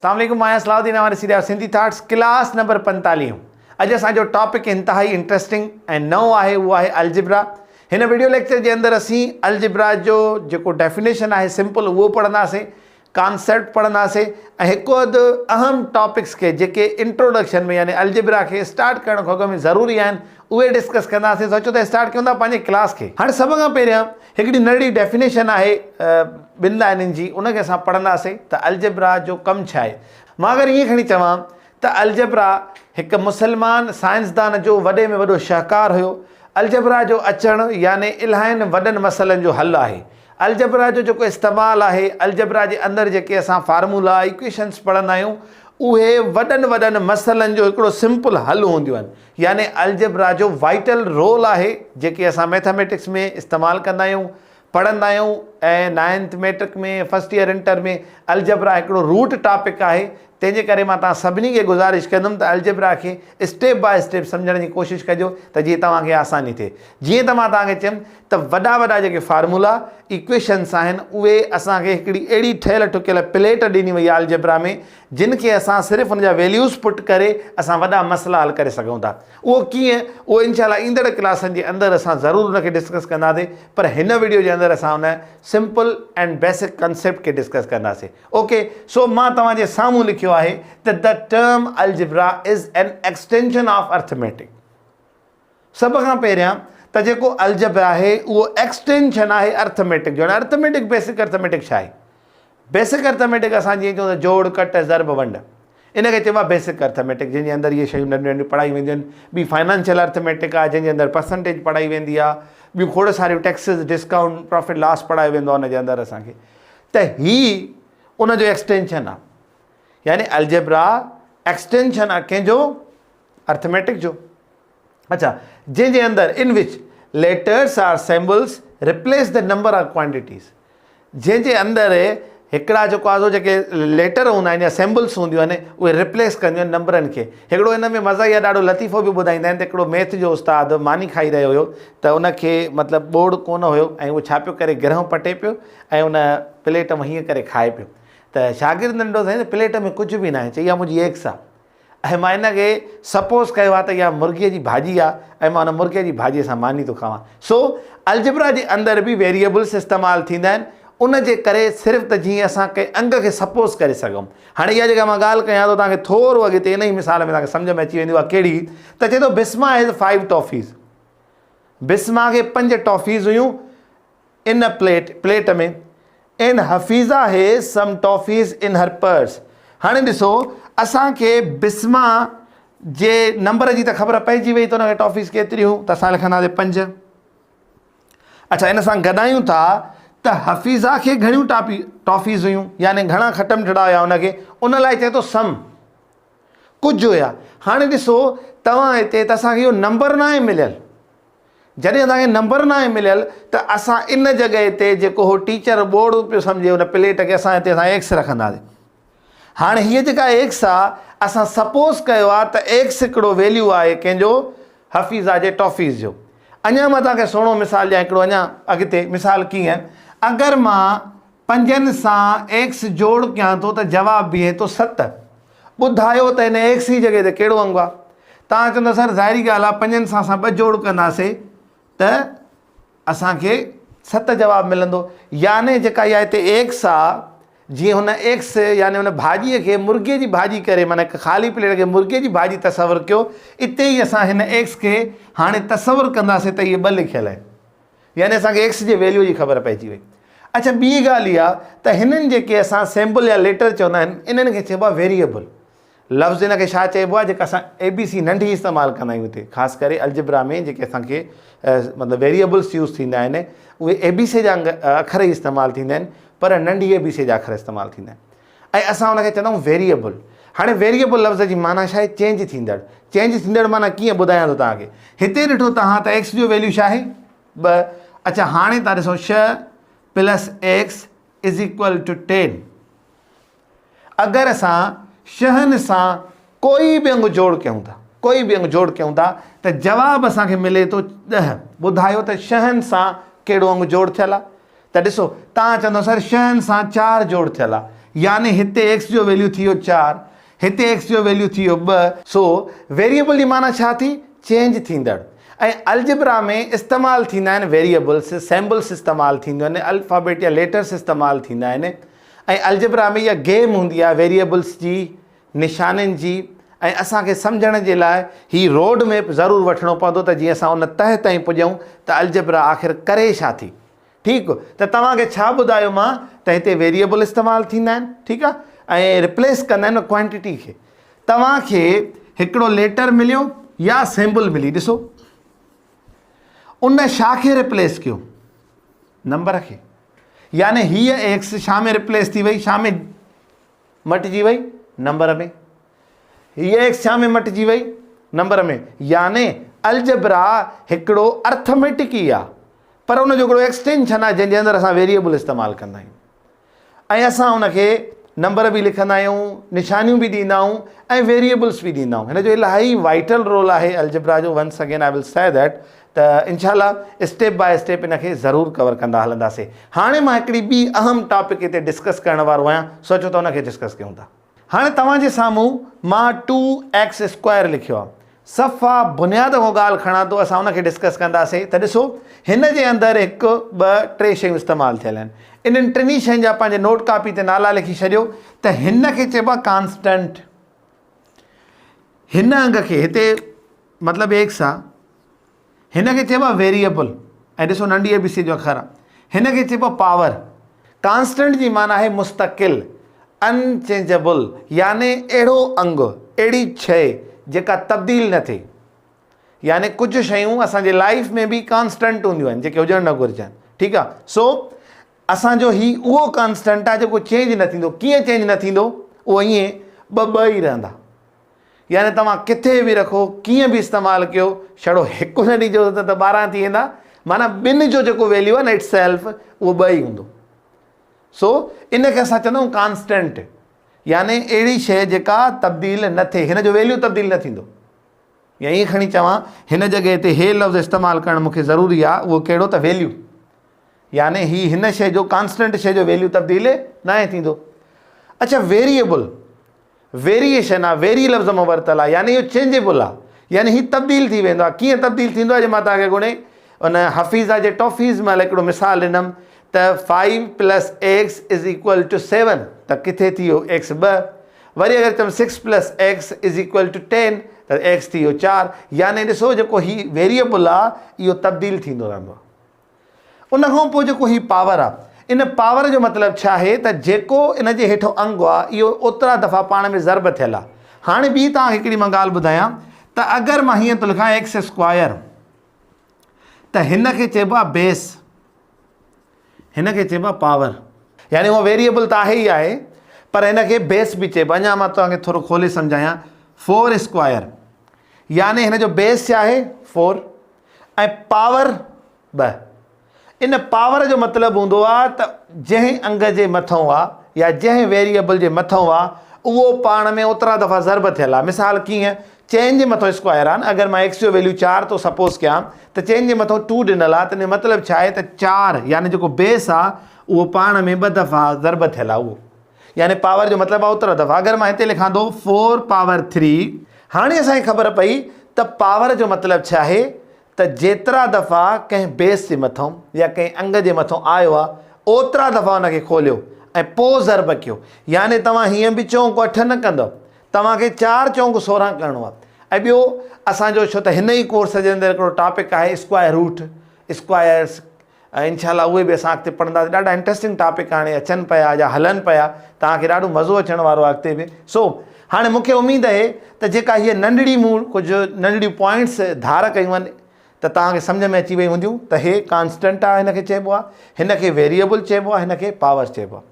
اسلام عليڪم مان آهيان صلاح الدين اوهان ڏسي رهيا آهيو سنڌي ٿاٽس ڪلاس نمبر 45 اڄ اسان جو ٽاپڪ انتهائي انٽريسٽنگ ۽ نئون آهي اهو آهي الجبرا هن وڊيو ليڪچر جي اندر اسين الجبرا جو جيڪو ڊيفينيشن آهي سمپل اهو پڙهنداسين ڪانسيپٽ پڙهنداسين ۽ هڪ اڌ اهم ٽاپڪس کي جيڪي انٽروڊڪشن ۾ يعني الجبرا کي اسٽارٽ ڪرڻ کان اڳ ۾ ضروري آهن اهي ڊسڪس ڪنداسين سو اچو ته اسٽارٽ ڪيون ٿا پنهنجي ڪلاس کي هاڻي سڀ کان پهريان هڪڙي ننڍڙي ڊيفينيشن آهي ٻن لائنن جي ان کي اسان پڙهنداسين ته الجبرا جو ڪم ڇا آهي. مان اگر ائين کڻي چوان ته الجبرا هڪ مسلمان سائنسدان جو وڏي ۾ وڏو شهڪار هيو. الجبرا جو اچڻ يعني الاهين وڏن مسئلن جو حل آهي. الجبرا جو جيڪو استعمال آهي، الجبرا جي اندر جيڪي اسان فارمولا، ايڪويشنس پڙهندا آهيون اهي وڏن وڏن مسئلن جو هڪڙو سمپل حل هونديون آهن. يعني الجبرا جو وائٽل رول آهي جيڪي اسان ميٿاميٽڪس ۾ استعمال ڪندا آهيون پڙهندا آهيون ۽ ninth matric ۾ first year inter ۾ algebra هڪڙو روٽ ٽاپڪ آهي تنهن جي ڪري مان توهان سڀني کي گذارش ڪندم ته الجبرا کي اسٽيپ باء اسٽيپ سمجهڻ جي ڪوشش ڪجو ته جيئن توهان کي آساني ٿئي جيئن ته مان توهان کي چيم ته وڏا وڏا جيڪي فارمولا ايڪويشنس آهن اهي اسان کي هڪڙي اهڙي ٺهيل ٺڪيل پليٽ ڏني وئي آهي الجبرا ۾ جن کي اسان صرف ان جا ويليوز پٽ ڪري اسان وڏا مسئلا حل ڪري سگهون ٿا اهو ڪيئن اهو انشاء الله ايندڙ ڪلاسن جي اندر اسان ضرور ان کي ڊسڪس ڪنداسين پر هن وڊيو جي اندر اسان ان سمپل اينڊ بيسڪ ڪنسيپٽ کي ڊسڪس ڪنداسين اوڪي سو مان توهان جي سامهون لکيو آهي ته the term algebra is an extension of arithmetic سڀ کان پهريان ته جيڪو الجبرا آهي اهو ايڪسٽينشن آهي ارٿميٽڪ جو. هاڻي ارٿميٽڪ بيسڪ ارٿميٽڪ ڇا آهي؟ بيسڪ ارٿميٽڪ اسان جيئن چئون ٿا جوڙ، ڪٽ، ضرب، ونڊ ان کي چئبو آهي بيسڪ ارٿميٽڪ جنهن جي اندر اهي شيون ننڍيون ننڍيون پڙهايون وينديون آهن. ٻي فائنانشل ارٿميٽڪ آهي جنهن جي اندر پرسنٽيج پڙهائي ويندي آهي. ٻيون کوڙ ساريون ٽيڪسز، ڊسڪائونٽ، پرافٽ لاس پڙهايو ويندو آهي ان جي اندر اسان کي ته هي ان جو ايڪسٽينشن آهي يعني الجبرا ايڪسٽينشن آهي ڪنهن جو؟ ارٿميٽڪ جو. اڇا جنهن جي اندر in which letters or symbols replace the number or quantities جنهن جي اندر هڪڙا جيڪو آهي سو جيڪي ليٽر هوندا آهن يا سيمبلس هونديون آهن اهي ريپليس ڪنديون آهن نمبرن کي هڪڙو ان ۾ مزا يا ڏاڍو لطيفو به ٻڌائيندا آهن ته هڪڙو ميٿ جو استاد ماني کائي رهيو هيو ته ان کي مطلب ٻوڙ ڪونه هيو ۽ اهو ڇا پيو ڪري گرهه پٽي پيو ۽ ان پليٽ ۾ هيئن ڪري کائي پيو ته شاگرد ننڍو سائين پليٽ ۾ ڪجهه به ناهي چئي اها منهنجي ايڪس آهي ۽ مان ان کي سپوز ڪيو آهي ته اها مرغيء جي ڀاڄي آهي ۽ مان ان مرغيء جي ڀاڄيء سان ماني ٿو کاوان. سو الجبرا جي اندر به ويريئبلس استعمال ٿيندا آهن ان جي ڪري صرف ته جيئن اسان ڪنهن انگ کي سپوز ڪري سگهون. هاڻي اها جيڪا مان ڳالهه ڪيان ٿو توهان کي ٿورو اڳتي ان ئي مثال ۾ توهان کي سمجهه ۾ اچي ويندي اها ڪهڙي ته چئي ٿو بسما هيز فائيو ٽافيز بسما کي پنج ٽافيز هيون ان ا plate, plate, ۾ and Hafeeza has some toffees in her purse. هاڻي ڏسو اسان کي بسما جي نمبر جي ته خبر پئجي وئي ته ان کي ٽافيز ڪيتريون ته اسان لکنداسين پنج. اڇا ان سان گڏايون ٿا ته حفيظه کي گهڻيون ٽاپي ٽافيز هيون يعني گهڻا کٽم ٺڙا هيا ان کي ان لاء چئي ٿو سم ڪجهه هيا. هاڻي ڏسو توهان هتي ته اسان کي اهو نمبر ناهي مليل. جڏهن اسان کي نمبر ناهي مليل ته اسان ان جڳهه تي جيڪو هو ٽيچر ٻوڙ پيو سمجهي ان پليٽ کي اسان هتي اسان ايڪس رکنداسين. هاڻي هيء جيڪا ايڪس آ اسان سپوز ڪيو آ ته ايڪس هڪڙو ويليو آهي ڪنهن جو حفيظه جي ٽافيز جو. اڃا مان توهان کي سهڻو مثال ڏيان هڪڙو اڃا اڳتي مثال ڪيئن اگر مان پنجن سان ايڪس جوڙ ڪيان ٿو ته جواب بيهي ٿو ست. ٻڌايو ته هن ايڪس جي جڳهه تي ڪهڙو انگ آ؟ توهان چوندا سر ظاهري ڳالهه آ پنجن سان اسان ٻه جوڙ ڪنداسي ته اسان کي ست جواب ملندو يعني جيڪا اها هتي ايڪس آ جيئن هن ايڪس يعني هن ڀاڄيء کي مرغي جي ڀاڄي ڪري معنيٰ هڪ خالي پليٽ کي مرغي جي ڀاڄي تصور ڪيو اتي ئي اسان هن ايڪس کي هاڻي تصور ڪنداسي ته اهي ٻه لکيل آهن. يعني اسان کي ايڪس جي ويليو جي خبر پئجي وئي. اڇا ٻي ڳالهه اها ته هنن جيڪي اسان سيمبل يا ليٽر چوندا آهن انهن کي چئبو آهي ويريئبل. لفظ ان کي ڇا چئبو آهي جيڪا اسان اي بي سي ننڍي استعمال ڪندا آهيون هتي خاص ڪري الجبرا ۾ جيڪي اسان کي مطلب ويريئبلس يوز ٿيندا آهن اهي اي بي سي جا اکر ئي استعمال ٿيندا آهن پر ننڍي اي بي سي جا اکر استعمال ٿيندا آهن ۽ اسان ان کي چوندا آهيون ويريئبل. هاڻي ويريئبل لفظ جي معنيٰ ڇا آهي چينج ٿيندڙ. چينج ٿيندڙ معنيٰ ڪيئن ٻڌايان ٿو توهان کي. هتي ڏٺو توهان ته ايڪس جو ويليو ڇا آهي ٻه. اڇا هاڻي توهان ڏسو ڇهه plus X is equal to ten. اگر اسان ڇهن سان ڪوئي به انگ جوڙ ڪيون ٿا ڪوئي به انگ جوڙ ڪيون ٿا ته جواب اسان کي ملي ٿو ڏهه. ٻڌايو ته ڇهن سان ڪهڙو انگ جوڙ ٿيل آهي؟ ته ڏسو توهان چوندو سر ڇهن سان چار جوڙ ٿيل آهي. يعني هتي ايڪس جو ويليو ٿي ويو چار، هتي ايڪس جو ويليو ٿي ويو ٻه. سو ويريئبل جي معنيٰ ڇا ٿي؟ چينج ٿيندڙ. ۽ الجبرا ۾ استعمال ٿيندا آهن ويريئبلس، سيمبلس استعمال ٿينديون آهن، الفابيٽ يا ليٽرس استعمال ٿيندا آهن ۽ الجبرا ۾ اها گيم هوندي آهي ويريئبلس جي، نشانين جي ۽ اسان کي سمجهڻ جي لاء هي روڊ ميپ ضرور وٺڻو پوندو ته جيئن اسان ان تهه تائين پڄون ته الجبرا آخر ڪري ڇا ٿي. ٺيڪ ته توهان کي ڇا ٻڌايو مان ته هتي ويريئبل استعمال ٿيندا آهن ٺيڪ آ ۽ ريپليس ڪندا آهن ڪوانٽيٽي کي. توهان کي هڪڙو ليٽر مليو يا سيمبل ملي ڏسو ان ڇا کي ريپليس ڪيو نمبر کي يعني هيء ايڪس ڇا ۾ ريپليس ٿي وئي ڇا ۾ مٽجي وئي نمبر ۾. هيء ايڪس ڇا ۾ مٽجي وئي؟ نمبر ۾. يعني الجبرا هڪڙو ارٿميٽڪ ئي آ پر ان جو هڪڙو ايڪسٽينشن آ جنهن جي اندر اسان ويريئبل استعمال ڪندا آهيون ۽ اسان ان کي نمبر به لکندا آهيون، نشانيون به ڏيندا آهيون ۽ ويريئبلس به ڏيندا آهيون. هن جو الاهي وائٽل رول آهي الجبرا جو once again I will say that ته انشاء الله اسٽيپ باء اسٽيپ ان کي ضرور ڪور ڪندا هلنداسين. هاڻي مان هڪڙي ٻي اهم ٽاپڪ هتي ڊسڪس ڪرڻ وارو آهيان سو اچو ته ان کي ڊسڪس ڪيون ٿا. هاڻي توهان جي سامهون مان ٽو ايڪس اسڪوائر لکيو آهي. صفا بنياد کان ڳالهه کڻان ٿو اسان ان کي ڊسڪس ڪنداسين ته ڏسو هن جي اندر هڪ ٻه ٽي شيون استعمال ٿيل آهن. انهن ٽنهي شين جا پنهنجي نوٽ ڪاپي تي نالا لکي ڇڏيو ته هن کي چئبو آهي ڪانسٽنٽ. هن انگ کي هتي مطلب ايڪس آهي. هن کي چئبو آهي ويريئبل ۽ ڏسو ننڍي اي بي سي جو اکر آهي. هن کي چئبو آهي پاور. ڪانسٽنٽ جي معنيٰ آهي مستقل، Unchangeable، يعني اهڙو انگ، اهڙي شيء جيڪا تبديل نه ٿئي. يعني ڪجهه شيون اسان جي لائيف ۾ به ڪانسٽنٽ هونديون آهن جيڪي هجڻ نه گهرجن. ٺيڪ آهي. سو اسان جو هي اهو ڪانسٽنٽ آهي جيڪو چينج نه ٿيندو. ڪيئن چينج نه ٿيندو؟ اهو ائين ٻه ٻه ئي رهندا. يعني توهان ڪٿي به رکو، ڪيئن به استعمال ڪيو، ڇڙو هڪ نه ڏجو ته 12 ٿي ويندا، معنيٰ ٻن جو جيڪو ويليو آهي نه it self اهو ٻه ئي هوندو. سو ان کي اسان چوندا آهيون ڪانسٽنٽ، يعني اهڙي شيء جيڪا تبديل نه ٿئي، هن جو ويليو تبديل نه ٿيندو. يا ائين کڻي چوان هن جڳهه تي هي لفظ استعمال ڪرڻ مون کي ضروري آهي، اهو ڪهڙو ته ويليو، يعني هي هن شيء جو ڪانسٽنٽ شيء جو ويليو تبديل ناهي ٿيندو. اڇا ويريئبل، ويريئيشن آ، ويري لفظ مان ورتل آ، يعني اهو چينجيبل آ، يعني هي تبديل ٿي ويندو آ، ڪيئن تبديل ٿيندو آ جي مان توهان کي اڳوڻي ان حفيظه جي ٽافيز مهل هڪڙو مثال ڏنم ته five plus x is equal to seven ته ڪٿي ٿي ويو ايڪس ٻه، وري اگر چم six plus x is equal to ten ته ايڪس ٿي ويو چار، يعني ڏسو جيڪو هي ويريئبل آ اهو تبديل ٿيندو رهندو آ. ان کان پوء جيڪو هي پاور آ ان پاور جو مطلب ڇا آهي ته جيڪو ان جي هيٺو انگ آ اهو اوترا دفعا پاڻ ۾ ضرب ٿيل آ. هاڻي ٻي توهان کي هڪڙي مان ڳالهه ٻڌايان ته اگر مان هيئن ٿو لکان ايڪس اسڪوائر ته هن کي چئبو آ بيس هن کي چئبو آ پاور. يعني هو ويريبل ته آهي ئي آهي پر هن کي بيس به چئبو آ. اڃا مان توهان کي ٿورو کولي سمجهايان فور اسڪوائر يعني هن جو بيس ڇا آهي فور ۽ پاور ٻه. ان پاور جو مطلب هوندو آ ته جنهن انگ جي مٿئون آ يا جنهن ويريئبل جي مٿئون آ اهو پاڻ ۾ اوترا دفعا ضرب ٿيل آ. مثال ڪيئن چئن جي مٿئون اسڪوائر آ نه اگر مان ايڪس جو ويليو چار ٿو سپوز ڪيان ته چئن جي مٿئون ٽو ڏنل آ ته ان جو مطلب ڇا آهي ته چار يعني جيڪو بيس آ اهو پاڻ ۾ ٻه دفعا ضرب ٿيل آ اهو يعني پاور جو مطلب آ اوترا دفعا. اگر مان هتي لکان ٿو فور پاور ٿري. هاڻي اسان کي خبر پئي ته پاور جو مطلب ڇا آهي ته جيترا دفعا ڪنهن بيس جي مٿئون يا ڪنهن انگ جي مٿئون آيو آ اوترا دفعا ان کي کوليو ۽ پو ضرب ڪيو. يعني توهان هيئن به چونڪ اٺ نه ڪندؤ. توهان کي چار چونڪ 16 ڪرڻو آ. ۽ ٻيو اسان جو ڇو ته هن ئي ڪورس جي اندر هڪڙو ٽاپڪ آهي اسڪوائر روٽ، اسڪوائرس، ۽ انشاء الله اهي به اسان اڳتي پڙهنداسين ڏاڍا انٽرسٽنگ ٽاپڪ هاڻي اچن پيا يا هلن پيا توهان کي ڏاڍو مزو اچڻ وارو آهي اڳتي به سو هاڻي مون کي اميد اهي ته جيڪا هيء ننڍڙي مون ڪجهه ننڍڙيون پوائنٽس ڌار ڪيون آهن ته توهان کي سمجهه ۾ اچي ويون هونديون ته هي ڪانسٽنٽ آهي هن کي چئبو آهي هن کي ويريبل چئبو آهي هن کي پاور چئبو آهي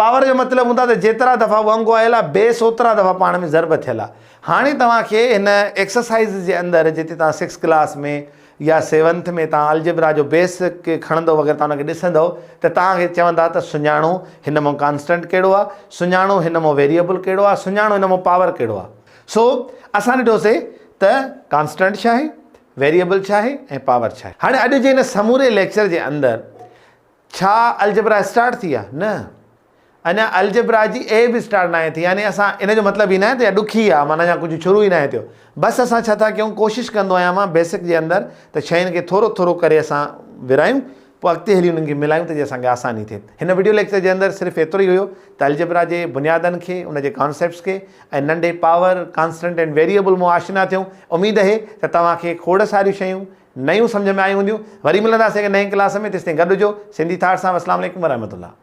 پاور جو مطلب هوندو آهي ته جيترا دفعا اهو انگ آيل آهي بيس اوترا دفعا پاڻ ۾ ضرب ٿيل آهي. هاڻي توهان کي هن ايڪسرسائيز جي اندر جتي توهان سڪس ڪلاس ۾ يا سيونٿ ۾ توهان الجبرا جو بيس کڻندو وغيره توهان ان کي ڏسندو ته توهان کي چوندا ته سڃاڻو هن مان ڪانسٽنٽ ڪهڙو آهي، سڃاڻو هن مان ويريبل ڪهڙو آهي، سڃاڻو هن مان پاور ڪهڙو آهي. سو اسان ڏٺوسي ته ڪانسٽنٽ ڇا آهي، ويريبل ڇا آهي ۽ پاور ڇا آهي. هاڻي اڄ جي هن سموري ليڪچر جي اندر ڇا الجبرا اسٽارٽ ٿي آ؟ نه. اڃا الجبرا جي اي به اسٽارٽ ناهي ٿي يعني اسان ان جو مطلب هي ناهي ته اها ڏکي آهي معنيٰ اڃا ڪجهه شروع ئي ناهي ٿيو بس اسان ڇا ٿا ڪيون ڪوشش ڪندو آهيان مان بيسڪ جي اندر ته شين کي ٿورو ٿورو ڪري اسان ورهايون پوء اڳتي هلي انهن کي ملايون ته جيئن اسان کي آساني ٿئي. هن وڊيو ليڪچر جي اندر صرف ايترو ئي هيو ته الجبرا جي بنيادن کي، ان جي ڪانسيپٽس کي ۽ ننڍي پاور، ڪانسٽنٽ اينڊ ويريئبل مون آشنا ٿيون. اميد اهي ته توهان کي کوڙ ساريون شيون نيون سمجهه ۾ آيون هونديون. وري ملنداسين هڪ نئين ڪلاس ۾ تيستائين گڏ هجو سنڌي ٿاٽ سان. والسلام عليڪم ورحمة الله.